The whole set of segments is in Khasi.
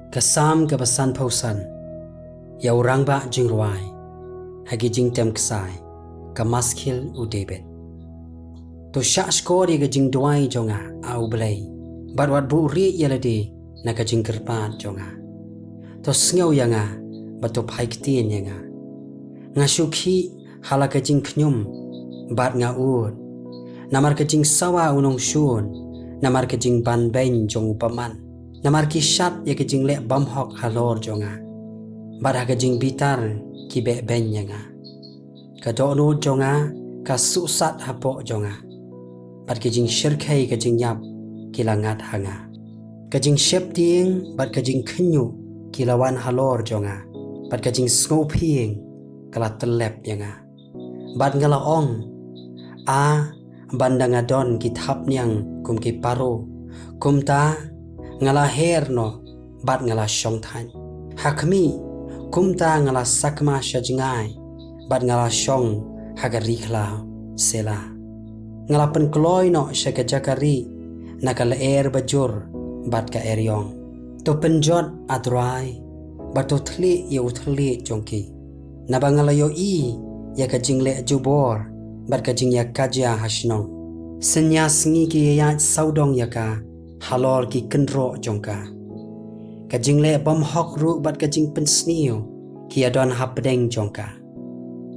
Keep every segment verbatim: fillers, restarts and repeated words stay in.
Ka Salm kaba sanphew san. Ïa u rangbah jingrwai ha ki jingtem ksai, ka Maskil u David. To shah shkor ïa ka jingduwai jong nga, A U Blei, bad wat buhrieh ïa lade na ka jingkyrpad jong nga. To sngew ïa nga, bad to phai ktien ïa nga. Nga shu khih ha la ka jingkhñium, bad nga ud. Namar ka jingsawa u nongshun, namar ka jingbanbeiñ jong u bymman, namar ki shad ïa ka jingleh bymhok halor jong nga, bad ha ka jingbitar ki behbeiñ ïa nga. Ka dohnud jong nga ka suhsat hapoh jong nga, bad ki jingshyrkhei ka jingïap ki la ngat ha nga. Ka jingsheptieng bad ka jingkhynñiuh ki la wan halor jong nga, bad ka jingsngewphieng ka la tyllep ïa nga. Bad nga la ong, A, ban da nga don ki thapniang kum ki paro. Kumta nga la her noh bad nga la shong thait. Ha khmih, kumta nga la sakma sha jngai, bad nga la shong ha ka ri khlaw. Selah. Nga la pynkloi noh sha ka jaka rieh na ka lyer bajur bad ka eriong. To pynjot, A Trai, bad to thylliej ïa u thylliej jong ki. Naba nga la ïohi ïa ka jingleh jubor bad ka jingïakajia ha shnong. Synñia sngi ki ïaid sawdong ïa ka halor ki kynroh jong ka. Ka jingleh bymhok ruh bad ka jingpynsniew ki ïadon hapdeng jong ka.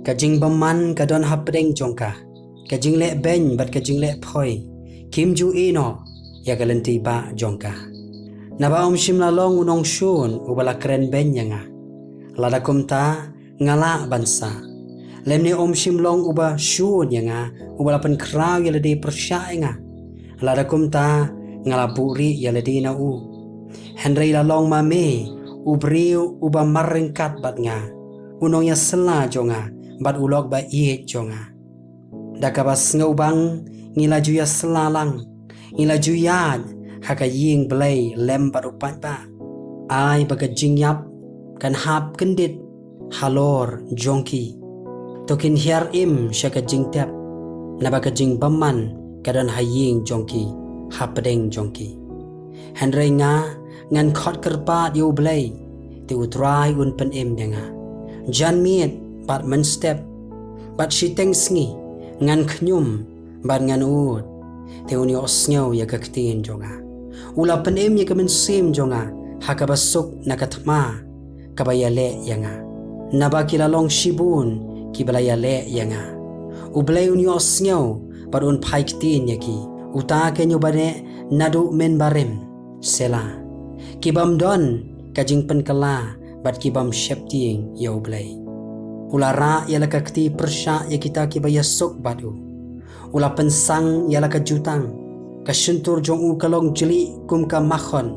Ka jingbymman ka don hapdeng jong ka. Ka jingleh beiñ bad ka jingleh phoi kim ju ïehnoh ïa ka lynti bah jong ka. Naba ym shym la long u nongshun uba la kren beiñ ïa nga. Lada kumta nga lah ban sah. Lymne ym shym long uba shun ïa nga, uba la pynkhraw ïa lade pyrshah ïa nga. Lada kumta nga la buhrieh ïa lade na u. Hynrei la long ma me u briew uba marryngkat bad nga, u nongïasylla jong nga bad u lok ba ïeit jong nga. Da kaba sngewbang ngi la ju ïasylla lang, ngi la ju ïaid ha ka ïing blei lem bad u paidbah. Ai ba ka jingïap kan hap kyndit halor jong ki. To kin hiar im sha ka jingtep, naba ka jingbymman ka don ha ïing jong ki, hapdeng jong ki. Hynrei nga, ngan khot kyrpad ïa U Blei, te U Trai un pynim ïa nga. Janmiet bad mynstep bad shiteng sngi ngan khñium bad ngan ud, te un ïohsngew ïa ka ktien jong nga. U la pynim ïa ka mynsiem jong nga ha kaba suk na ka thma kaba ïaleh ïa nga. Naba ki la long shibun kiba la ïaleh ïa nga. U Blei un ïohsngew bad un phai ktien ïa ki. Uta ken ïoh ban neh naduh mynbarim. Selah. Ki bym don ka jingpynkylla bad ki bym sheptieng ïa U Blei. U la rah ïa la ka kti pyrshah ïa kita kiba ïasuk bad u. U la pynsang ïa la ka jutang. Ka shyntur jong u ka long jlieh kum ka makhon,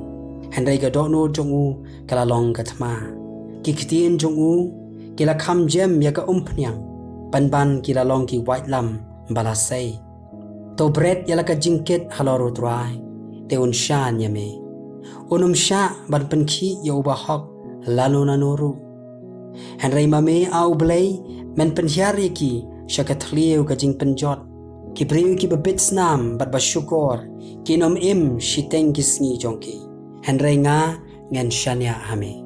hynrei ka dohnud jong u ka la long ka thma. Ki ktien jong u ki la kham jem ïa ka umphniang, pynban ki la long ki waitlam ba la sei. To bret ïa la ka jingkit halor U Trai, te un shan ïa me. Un ym shah ban pynkhih ïa uba hok lano lano ruh. Hynrei ma me, A U Blei, men pynhiar ïa ki sha ka thliew ka jingpynjot. Ki briew kiba bit snam bad ba shukor kin ym im shiteng ki sngi jong ki. Hynrei nga, ngan shaniah ha me.